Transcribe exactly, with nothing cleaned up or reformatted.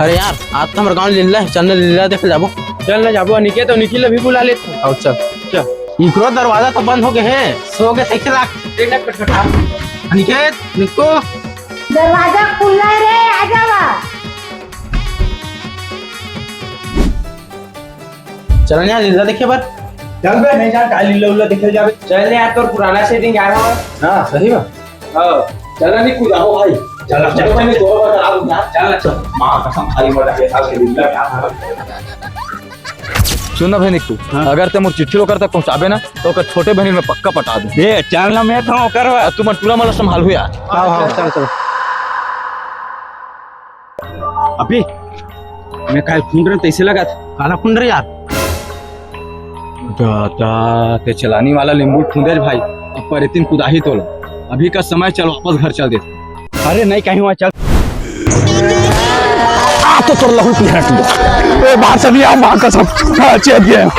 अरे यार, आज तो हमर गांव लीला हे, चल ना लीला देखे जाबो। चल ना जाबो, अनिकेत अउ निखिल ला भी बुला लेथन। अउ चल। चल। इकरो दरवाजा तो बंद हो गे हे, सो गे हे, देख ना खटखटा। अनिकेत, निक्कू। दरवाजा खुला हे रे, आ जावा। चल ना यार, लीला देखे बर। चल बे, नहीं जान, काली लीला उला देखे जाबे। चल यार, तोर पुराना setting यार हो। हाँ, सही बा। हाँ, चल ना, निक्कू, जाओ भाई। चल, चल, चल, चल, चल, चल, चल। माँ कसम, खाली मजा के साथ खेलूंगा क्या? सुन ना भाई निक्कू, हाँ। अगर ते मोर चिट्ठी ओकर तक पहुँचाबे ना, तो ओकर छोटे बहिनी मैं पक्का पटा दूँ। ए, चल ना, मैं तो ओकर बा। अब तुमन टूरा मन ला संभालहू यार। हाँ, हाँ, चल, चल। अभी मैं काहे फुंड रहे तैसे लगा था। काला फुंड रहे यार। दादा, ते चलानी वाला नींबू फूंदे रे भाई, अब पर इतनी कुदाही तोला। अभी का समय, चल वापस घर चल देते। अरे नहीं, कहीं वहाँ चल। आ तो तोर लहू पी हट गया। ए, बाहर से भी आओ, माँ कसम। हाँ, चेत गया।